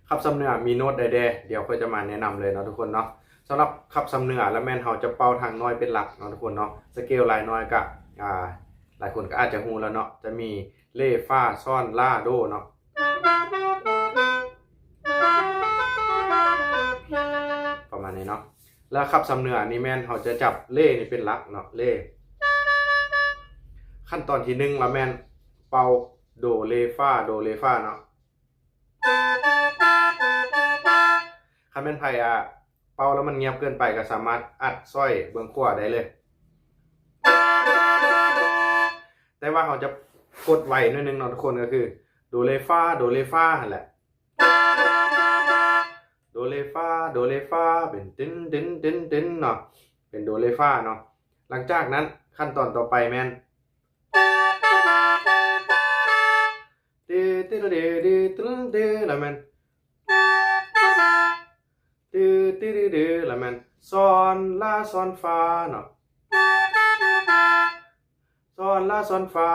ຄັບສຳເໜືອມີໂນດໃດແດ່? ດຽວຂ້ອຍຈະມາແນະນຳເລີຍເນາະທຸກຄົນເນາະ. ສຳລັບຄັບສຳເໜືອລະແມ່ນເຮົາຈະເປົ່າທາງໜ້ອຍເປັນຫຼັກເນາະທຸກຄົນເນາະ. ສະເກວລາຍໜ້ອຍກະ ອ່າ ຫຼາຍຄົນກໍອາດຈະຮູ້ແລ້ວເນາະ ຈະມີເລ ຟາ ຊອນ ລາ ໂດເນາະ ປະມານນີ້ເນາະ. ແລ້ວຄັບສຳເໜືອນີ້ແມ່ນເຮົາຈະຈັບເລນີ້ເປັນຫຼັກເນາະ ເລ. ຂັ້ນຕອນທີໜຶ່ງລະແມ່ນເປົ່າໂດເລຟາ ໂດເລຟາເນາະ. ຄັນແມ່ນໃຜ ອ່າ ເປົ່າແລ້ວມັນງຽບເກີນໄປ ກໍສາມາດອັດສ້ອຍເບື້ອງຂວາໄດ້ເລີຍ ແຕ່ວ່າເຮົາຈະກົດໄວໜ້ອຍໜຶ່ງເນາະທຸກຄົນ ກໍຄືໂດເລຟາ ໂດເລຟາຫັ້ນແຫຼະ ໂດເລຟາ ໂດເລຟາ ເປັນຕຶນ ຕຶນ ຕຶນ ຕຶນເນາະ ເປັນໂດເລຟາເນາະ. ຫຼັງຈາກນັ້ນຂັ້ນຕອນຕໍ່ໄປແມ່ນ ຕີ ຕີ ຕີ ຕີ ຕີ ແລ້ວແມ່ນ ຕີ ຕີ ຕີ ແລ້ວແມ່ນ ຊອນ ລາ ຊອນ ຟາເນາະ ຊອນ ລາ ຊອນ ຟາ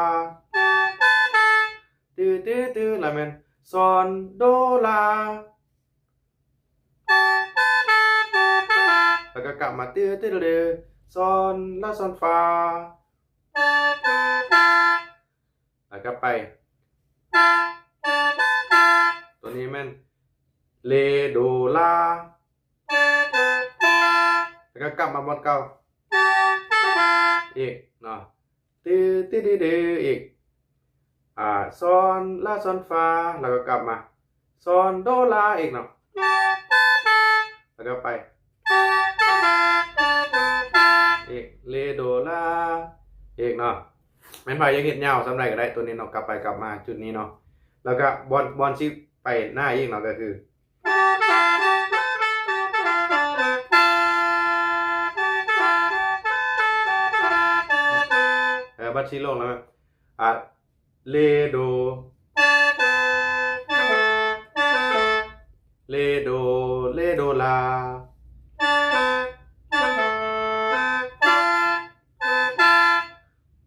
ຕີ ຕີ ຕີ ແລ້ວແມ່ນ ຊອນ ໂດ ລາ ແລ້ວກໍກັບມາ ຕີ ຕີ ຕີ ຊອນ ລາ ຊອນ ຟາ ແລ້ວກໍໄປ ຕົວນີ້ແມ່ນ ເລ ໂດ ລາ ແລ້ວກໍກັບມາບ່ອນເກົ່າອີກເນາະ ຕີ ຕີ ຕີ ຕີ ອີກ ອ່າ ຊອນ ລາ ຊອນ ຟາ ແລ້ວກໍກັບມາ ຊອນ ໂດ ລາ ອີກເນາະ ແລ້ວກໍໄປອີກ ເລ ໂດ ລາ ອີກເນາະ. ແມ່ນໃຜຢາກເຮັດຍາວສ່ຳໃດກໍໄດ້ ຕົວນີ້ເນາະ ກັບໄປກັບມາຈຸດນີ້ເນາະ ແລ້ວກໍບ່ອນ ບ່ອນຊິໄປໜ້າອີກເນາະ ກໍຄື ເອີ ບັດຊິລົງແລ້ວ ອ່າ ເລ ໂດ ເລ ໂດ ເລ ໂດ ລາ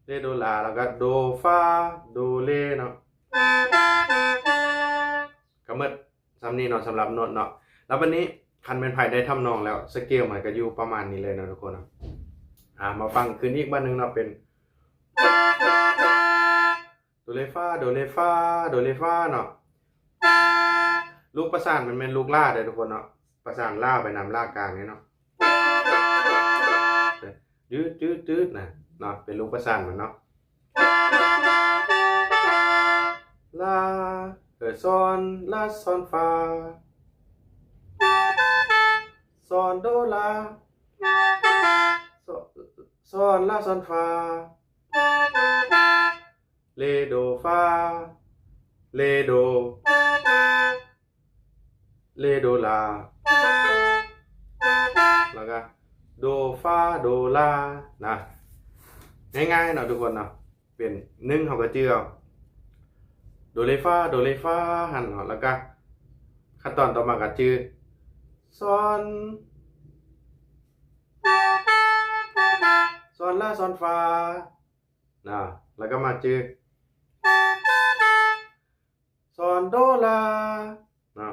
ເລ ໂດ ລາ ແລ້ວກໍໂດ ຟາ ໂດ ເລເນາະ ກໍໝົດສ່ຳນີ້ເນາະ ສຳລັບໂນດເນາະ. ແລ້ວບັດນີ້ຄັນແມ່ນໃຜໄດ້ທຳນອງແລ້ວ ສະເກວມັນກໍຢູ່ປະມານນີ້ເລີຍເນາະທຸກຄົນເນາະ. ອ່າ ມາຟັງຄືນອີກບາດໜຶ່ງເນາະ ເປັນ ໂດເລຟາ ໂດເລຟາ ໂດເລຟາເນາະ. ລູກປະສານມັນແມ່ນລູກລາເດີທຸກຄົນເນາະ ປະສານລາໄປນຳລາກາງນີ້ເນາະ ດືດໆໆນະເນາະ ເປັນລູກປະສານມັນເນາະ ລາ ເອີ ຊອນ ລາ ຊອນ ຟາ ຊອນ ໂດ ລາ ຊອນ ຊອນ ລາ ຊອນ ຟາ ເລ ໂດ ຟາ ເລ ໂດ ເລ ໂດ ລາ ແລ້ວກໍໂດ ຟາ ໂດ ລານະ. ງ່າຍໆເນາະທຸກຄົນເນາະ ເປັນໜຶ່ງເຮົາກໍຈື່ເອົາ ໂດ ເລ ຟາ ໂດ ເລ ຟາຫັ້ນເນາະ ແລ້ວກໍຂັ້ນຕອນຕໍ່ມາກໍຈື່ ຊອນ ຊອນ ລາ ຊອນ ຟາ ນະ ແລ້ວກໍມາຈື່ ຊອນ ໂດ ລາ ນະ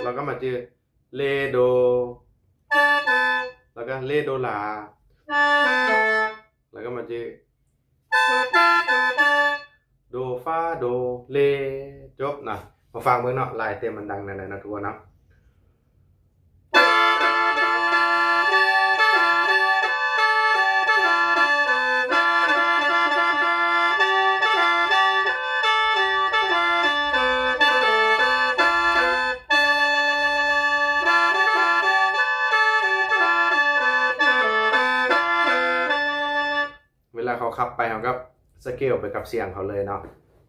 ແລ້ວກໍມາຈື່ ເລ ໂດ ແລ້ວກໍເລ ໂດ ລາ ແລ້ວກໍມາຈື່ ໂດ ຟາ ໂດ ເລ ຈົບນະ. ມາຟັງເບິ່ງເນາະ ລາຍເຕັມມັນດັງແນວໃດເນາະທຸກຄົນເນາະ. ເວລາເຂົາຂັບໄປ ເຮົາກໍສະເກວໄປກັບສຽງເຂົາເລີຍເນາະ.